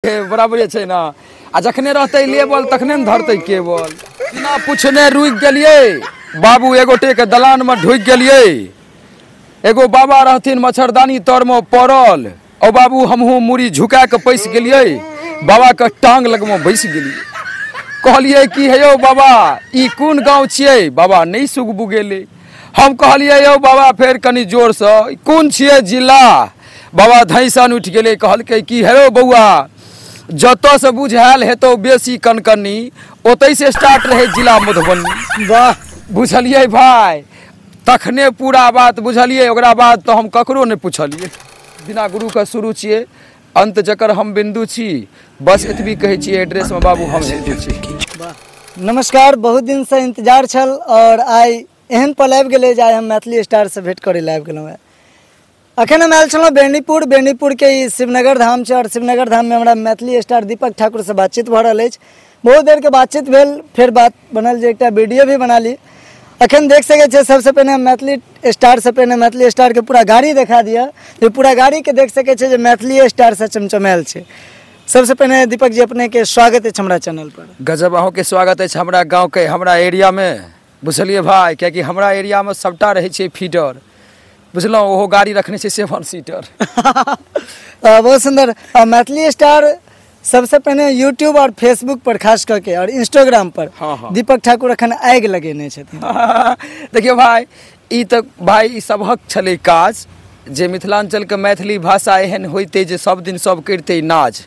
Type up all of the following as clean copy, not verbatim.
बराबरे छै ना। आ जखने रहतै लेबल तखने ने धरतै केबल। बिना पूछने रुकि गेलियै बाबू, एगोटे के दलान में ढुकि गेलियै। एगो बाबा रहथिन मच्छरदानी तर में पड़ल, ओ बाबू हमहूँ मूड़ी झुका के पैसि गेलियै, बाबा के टांग लगमे बैसि गेलियै। कहलियै कि हे यौ बाबा, ई कोन गाँव छियै? बाबा नहि सुगबुगेलै। हम कहलियै यौ बाबा फेर कनि जोरसँ, कोन छियै जिला? बाबा धैसन उठि गेलै, कहलकै कि हे यौ बौआ, जतऽसँ बुझायल हेतौ बेसी कनकनी, ओतहिसँ स्टार्ट रहै जिला मधुबनी। वाह, बुझलियै भाय, तखने पूरा बात बुझलियै। ओकरा बाद तऽ हम ककरो नहि पुछलियै। बिना गुरुके शुरू छियै, अन्त जकर हम बिन्दु छी। बस एतबी कहै छियै, एड्रेसमे बाबू हम हिन्दू छी। नमस्कार, बहुत दिनसँ इंतजार छल और आइ एहन पल आबि गेलै जे आइ हम मैथिली स्टारसँ भेंट करै लए आबि गेलहुँ हेँ। अखन हम आयल छलहुँ बेनीपुर। बेनीपुरके ई शिवनगर धाम छै और शिवनगर धाममे हमरा मैथिली स्टार दीपक ठाकुरसँ बातचीत भऽ रहल अछि। बहुत देरके बातचीत भेल, फेर बात बनल जे एकटा वीडियो भी बना ली। अखन देख सकै छियै, सबसँ पहिने हम मैथिली स्टारसँ पहिने मैथिली स्टारके पूरा गाड़ी देखा दिअ, जे पूरा गाड़ीके देख सकै छियै जे मैथिली स्टारसँ चमचमायल छै। सबसँ पहिने दीपक जी, अपनेके स्वागत अछि हमरा चैनल पर। गजब, अहूँके स्वागत अछि हमरा गाँवके, हमरा एरियामे। बुझलियै भाय, कियाकि हमरा एरियामे सबटा रहै छै फीडर, बुझलहुँ? ओहो गाड़ी रखने छै 7 सीटर। बहुत सुंदर। मैथिली स्टार सबसे पहिने यूट्यूब और फेसबुक पर खास करके और इंस्टाग्राम पर हाँ। दीपक ठाकुर अखन आगि लगेने छथिन। देखियौ भाय, ई तऽ भाय ई सबहक छलै काज जे मिथिलाञ्चलके मैथिली भाषा एहन होइतै जे सब दिन सब करितै नाच।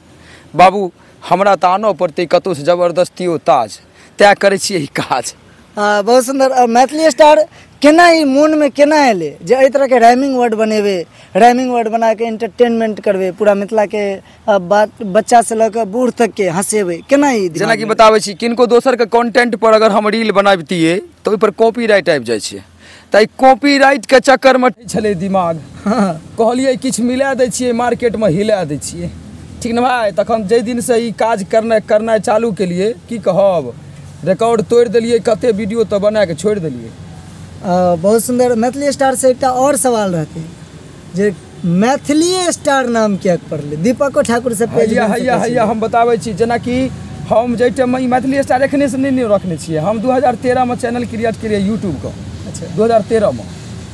बाबू हमरा तऽ आनऽ पड़तै कतहुसँ जबरदस्तियो ताज, तैँ करै छियै ई काज। बहुत सुंदर। मैथिली स्टार केना ई मोनमे केना एलै जे एहि तरहके राइमिंग वर्ड बनेबै, राइमिंग वर्ड बनाके एंटरटेनमेंट करबै, पूरा मिथिलाके बात बच्चासँ लऽ कऽ बूढ़ तकके हँसेबै, केना ई? जेनाकि बताबै छी, किनको दोसरके कंटेंट पर अगर हम रील बनाबितियै तऽ ओहिपर कॉपीराइट आबि जाइ छै। तऽ एहि कॉपीराइटके चक्करमे छलै दिमाग, कहलियै किछु मिला दै छियै मार्केटमे, हिला दै छियै। ठीक ने भाय? तखन जाहि दिनसँ ई काज करनाइ चालू केलियै, की कहब, रिकॉर्ड तोड़ि देलियै, कते वीडियो तऽ बनाके छोड़ि देलियै। बहुत सुंदर। मैथिली स्टार से एकटा और सवाल रहते जे मैथिली स्टार नाम किया पड़लै? दीपको ठाकुर से पेज हैया हैया हैया, हम बताबै छी। जेनाकि हम जाहि टाइममे ई मैथिली स्टार एखनेसँ नहि रखने छियै, हम 2013मे चैनल क्रिएट केलियै यूट्यूबके। अच्छा। 2013मे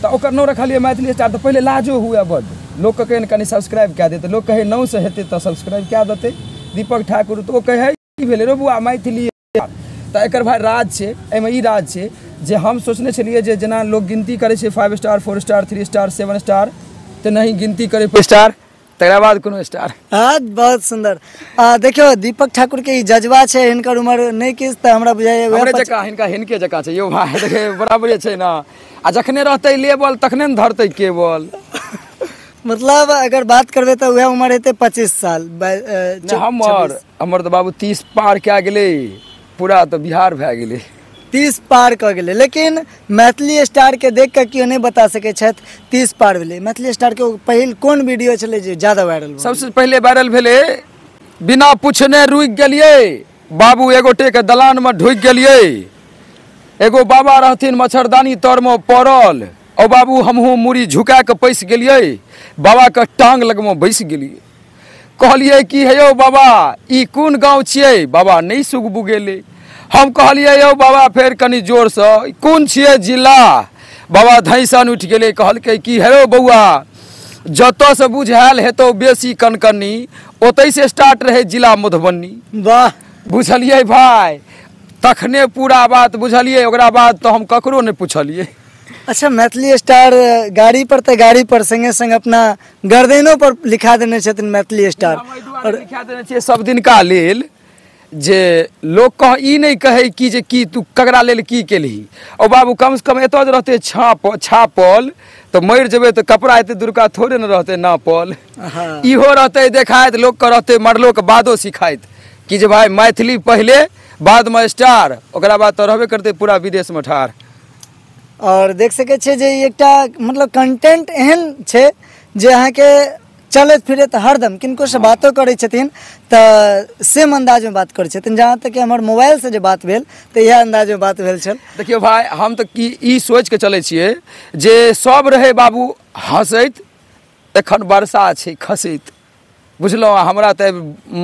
तऽ ओकर नाम रखलियै मैथिली स्टार। तऽ पहिले लाजो हुए बड्ड, लोकके कहै कनि सब्सक्राइब कए देतै, लोक कहै नामसँ हेतै तऽ सब्सक्राइब कए देतै दीपक ठाकुर, तऽ ओ कहै की भेलै रो बौआ मैथिली। तऽ एकर भाय राज छै, एहिमे ई राज छै जे हम सोचने छलियै जे जेना लोक गिनती करै छै 5 स्टार 4 स्टार 3 स्टार 7 स्टार, तऽ नहि गिनती करै स्टार, तकरा बाद कोनो स्टार। हाँ, बहुत सुंदर। देखियौ दीपक ठाकुर के ई जज्बा छै, हिनकर उम्र नहि किछु तऽ हमरा बुझाइए हमरे जकाँ, हिनका हिनके जकाँ छै यौ भाय। देखियौ बराबरे छै ना। आ जखने रहतै लेबल तखने ने धरतै केबल। मतलब अगर बात करबै तऽ वएह उम्र हेतै 25 साल। हमर तऽ बाबू 30 पार कए गेलै, पूरा तऽ बिहार भए गेलै, 30 पार कऽ गेलै। लेकिन मैथिली स्टारके देख कऽ केओ नहि बता सकै छथि 30 पार भेलै। मैथिली स्टारके पहिल कोन वीडियो छलै जे ज्यादा वायरल? सबसँ पहिले वायरल भेलै बिना पूछने रुकि गेलियै बाबू, एगोटेके दलानमे ढुकि गेलियै। एगो बाबा रहथिन मच्छरदानी तरमे पड़ल, ओ बाबू हमहूँ मूड़ी झुका के पैसि गेलियै, बाबाके टांग लगमे बैसि गेलियै। कहलियै कि हे यौ बाबा, ई कोन गाँव छियै? बाबा नहि सुगबुगेलै। हम कहलियै यौ बाबा फेर कनि जोरसँ, कोन छियै जिला? बाबा धैसन उठि गेलै, कहलकै कि हे यौ बौआ, जतऽसँ बुझायल हेतौ बेसी कनकनी, ओतहिसँ स्टार्ट रहै जिला मधुबनी। वाह, बुझलियै भाय, तखने पूरा बात बुझलियै। ओकरा बाद तऽ हम ककरो नहि पुछलियै। अच्छा, मैथिली स्टार गाड़ी पर तऽ गाड़ी पर संगे संग अपना गर्दनो पर लिखा देने छथिन मैथिली स्टार। और लिखा देने छियै सब दिनका लेल जे लोक कह ई नहि कहै कि जे की तू ककरा लेल की केलही। ओ बाबू कमसँ कम एतऽ जे रहतै छापल तऽ मरि जेबै तऽ कपड़ा एते दूरका थोड़े ने रहतै नापल। इहो रहतै देखाइत, लोकके रहतै मरलोके बादो सिखाइत कि जे भाय मैथिली पहिले, बादमे स्टार, ओकरा बाद तऽ रहबे करतै पूरा विदेशमे ठाढ़। और देख सकै छियै जे एकटा मतलब कंटेंट एहन छै जे अहाँके चलैत फिरैत हरदम किनको से बातो करै छथिन तऽ सेम अन्दाजमे बात करै छथिन। जहाँ तक कि हमर मोबाइलसँ जे बात भेल तऽ इएह अन्दाजमे बात भेल छल। देखियौ भाय, हम तऽ की ई सोचि कऽ चलै छियै जे सब रहै बाबू हँसैत, एखन वर्षा छै खसैत। बुझलहुँ। हमरा तऽ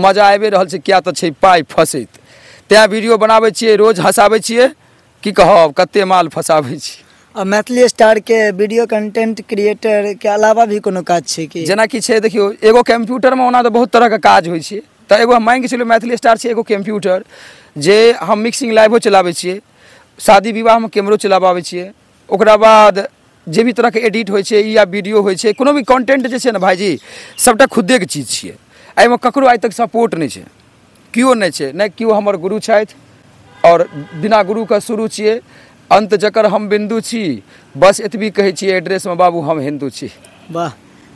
मजा आबि रहल छै, किया तऽ छै पाइ फसैत, तैँ वीडियो बनाबै छियै, रोज हँसाबै छियै, की कहब कते माल फसाबै छी। आ मैथिली स्टार के वीडियो कंटेंट क्रिएटर के अलावा भी कोनो काज छै कि? जेनाकि छै देखियौ, एगो कम्प्यूटरमे ओना तऽ बहुत तरहके काज होइ छै, तऽ एगो हम मानि कऽ चलू मैथिली स्टार छै एगो कम्प्यूटर जे हम मिक्सिंग लाइवो चलाबै छियै, शादी विवाहमे कैमरो चलाबै छियै, ओकरा बाद जे भी तरहके एडिट होइ छै या वीडियो होइ छै, कोनो भी कंटेंट जे छै ने भाइजी सबटा खुदेके चीज छियै। एहिमे ककरो आइ तक सपोर्ट नहि छै, केओ नहि छै, नहि केओ हमर गुरु छथि, आओर बिना गुरुके शुरू छियै, अन्त जकर हम बिन्दु छी, बस एतबी कहै छियै एड्रेसमे बाबू हम हिन्दू छी। वाह।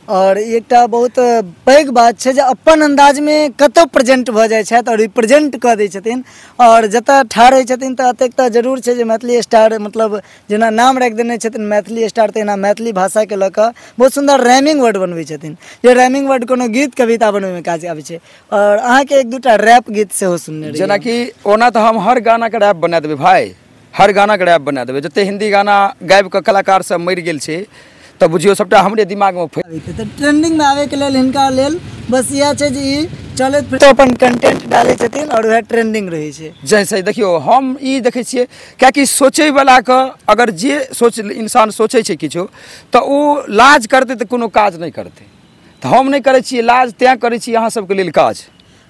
और एकटा बहुत पैघ बात छै जे अपन अंदाजमे कतौ प्रेजेंट भऽ जाइ छथि और रिप्रेजेंट कऽ दै छथिन, और जतऽ ठाढ़ होइ छथिन तऽ एतेक तऽ जरूर छै जे मैथिली स्टार, मतलब जेना नाम राखि देने छथिन मैथिली स्टार, तहिना मैथिली भाषाके लऽ कऽ बहुत सुन्दर राइमिंग वर्ड बनबै छथिन, जे राइमिंग वर्ड कोनो गीत कविता बनबैमे काज आबै छै। और अहाँके एक दूटा रैप गीत सेहो सुनने रहियै। जेनाकि ओना तऽ हम हर गानाके रैप बना देबै भाय, हर गानाके रैप बना देबै। जते हिन्दी गाना गाबि कऽ कलाकार सब मरि गेल छै तऽ बुझियौ सबटा हमरे दिमागमे तऽ ट्रेंडिंगमे आबैके लेल हिनका लेल बस इएह छै जे ई चलैत फिरैत अपन कंटेंट डालै छथिन और वएह ट्रेंडिंग रहै छै। जैसे देखियौ हम ई देखै छियै, कियाकि सोचैवलाके अगर जे सोच इंसान सोचै छै किछो तऽ ओ लाज करतै तऽ कोनो काज नहि करतै, तऽ हम नहि करै छियै लाज, तैँ करै छी अहाँ सबके लेल काज।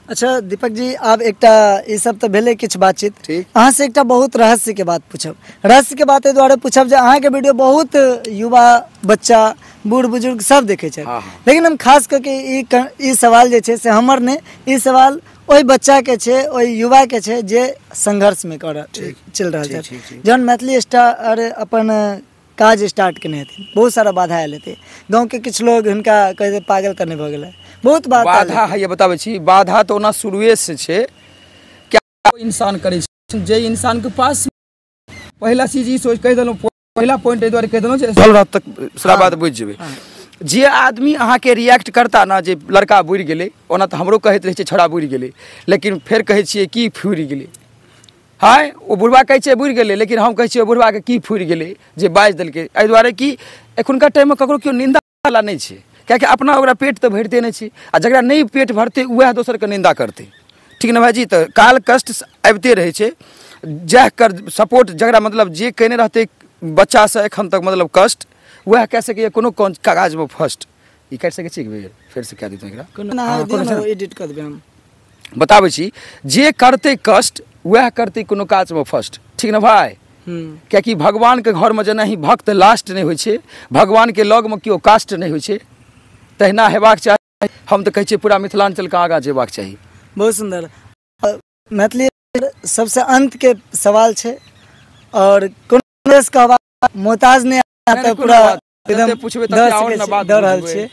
अच्छा दीपक जी, आब एकटा ई सब तऽ भेलै किछु बातचीत, अहाँसँ एकटा बहुत रहस्यके बात पूछब। रहस्यके बात एहि दुआरे पूछब जे अहाँके वीडियो बहुत युवा बच्चा बूढ़ बुजुर्ग सब देखै छै, लेकिन हम खास कऽ के ई सवाल जे छै से हमर नहि, ई सवाल ओहि बच्चाके छै, ओहि युवाके छै जे संघर्षमे चलि रहल छै। जहन मैथिली स्टार अपन काज स्टार्ट केने हेथिन, बहुत सारा बाधा आयल हेतै, गाँवके किछु लोग हिनका कहै पागल तऽ नहि भऽ गेलै, बहुत बाधा है। बताबै छी, बाधा तऽ ओना शुरुए से छै, क्या इंसान करै छै जे इंसान के पास पहिला चीज ई सोच कहि देलहुँ, पहिला पॉइंट एहि दुआरे कहि देलहुँ जे तक सारा बात बुझि जेबै। जे आदमी अहाँके रिएक्ट करता ना जे लड़का बुड़ि गेलै, ओना तऽ हमरो कहैत रहै छै छोड़ा बुड़ि गेलै, लेकिन फेर कहै छियै की फुरि गेलै। हाँ, ओ बुढ़बा कहै छै बुड़ि गेलै, लेकिन हम कहै छियै बुढ़बाके की फुरि गेलै जे बाजि देलकै। एहि दुआरे कि एखुनका टाइममे ककरो केओ निन्दा वाला नहि छै, कियाकि अपना ओकरा पेट तऽ भरिते नहि छै, आ जकरा नहि पेट भरतै वएह दोसरके निन्दा करतै। ठीक ने भाइजी? तऽ काल कष्ट आबिते रहै छै, जएह कर सपोर्ट जकरा मतलब जे कयने रहतै बच्चासँ एखन तक मतलब कष्ट, वएह कए सकैए कोनो कागजमे फर्स्ट। ई काटि सकै छी एक बेर? फेरसँ कए दितहुँ एकरा, एडिट कऽ देबै हम। बताबै छी, जे करतै कष्ट वएह करतै कोनो काजमे फर्स्ट। ठीक ने भाइ? कियाकि भगवानके घरमे जेनाहि भक्त लास्ट नहि होइ छै, भगवानके लगमे केओ कास्ट नहि होइ छै, तहिना हेबाक चाही। हम तऽ कहै छियै पूरा मिथिलाञ्चलके आगाँ जेबाक चाही। बहुत सुन्दर। मैथिली सबसे अंत के सवाल छै, और कोनो कहबा मोहताज नहि तऽ पूरा एकदम दऽ रहल छै,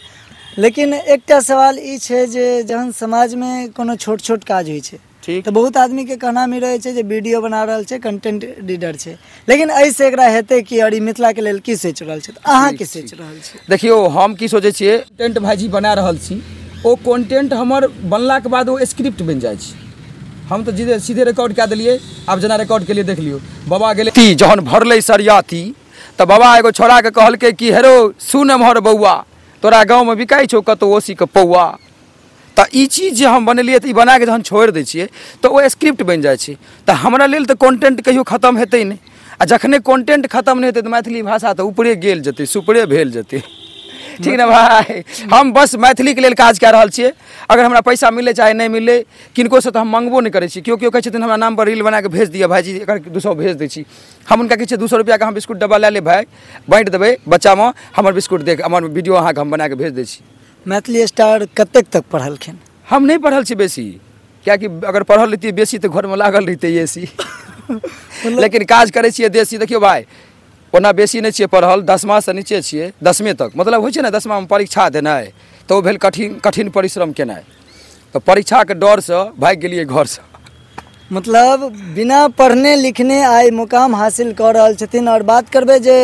लेकिन एकटा सवाल ई छै जे जहन समाजमे कोनो छोट छोट काज होइ छै तऽ बहुत आदमीके कहनामे रहै छै जे वीडियो बना रहल छै, कंटेंट रीडर छै, लेकिन एहिसँ एकरा हेतै कि और ई मिथिलाके लेल की सोचि रहल छै, तऽ अहाँ की सोचि रहल छी? देखियौ हम की सोचै छियै, कंटेंट भाइजी बना रहल छी, ओ कंटेंट हमर बनलाके बाद ओ स्क्रिप्ट बनि जाइ छै। हम तऽ सीधे रिकॉर्ड कए देलियै, आब जेना रिकॉर्ड केलियै देख लियौ। बाबा गेलै जहन भरलै सरियाती तऽ बाबा एगो छोड़ाके कहलकै कि हेरो सुन एम्हर बौआ, तोरा गाँवमे बिकाइ छौ कतहु ओसीके पौआ। तऽ ई चीज जे हम बनेलियै तऽ ई बनाकऽ जहन छोड़ि दै छियै तऽ ओ स्क्रिप्ट बनि जाइ छै। तऽ हमरा लेल तऽ कंटेंट कहियो खतम हेतै नहि, आ जखने कंटेंट खतम नहि हेतै तऽ मैथिली भाषा तऽ ऊपरे गेल जेतै, सुपरे भेल जेतै। ठीक ने भाइ? हम बस मैथिलीके लेल काज कए रहल छियै। अगर हमरा पैसा मिलै चाहे नहि मिलै, किनकोसँ तऽ हम मङ्गबो नहि करै छी। केओ केओ कहै छथिन हमरा नामपर रील बनाकऽ भेज दिअ भाइजी, एकर 200 भेज दै छी। हम हुनका कहै छियै 200 रुपैआके हम बिस्कुट डब्बा लए लेब भाइ, बाँटि देबै बच्चामे, हमर बिस्कुट देख, हमर वीडियो अहाँके हम बनाकऽ भेज दै छी। मैथिली स्टार कतेक तक पढ़लखिन? हम नहि पढ़ल छी बेसी, कियाकि अगर पढ़ल रहितियै बेसी तऽ घरमे लागल रहितै ए सी। लेकिन काज करै छियै देसी। देखियौ भाइ, ओना बेसी नहि छियै पढ़ल, 10मासँ नीचे छियै, 10मे तक। मतलब होइ छै ने 10मामे परीक्षा देनाइ, तऽ ओ भेल कठिन कठिन परिश्रम केनाइ। तऽ परीक्षाके डरसँ भागि गेलियै घरसँ। मतलब बिना पढ़ने लिखने आइ मुकाम हासिल कऽ रहल छथिन। और बात करबै जे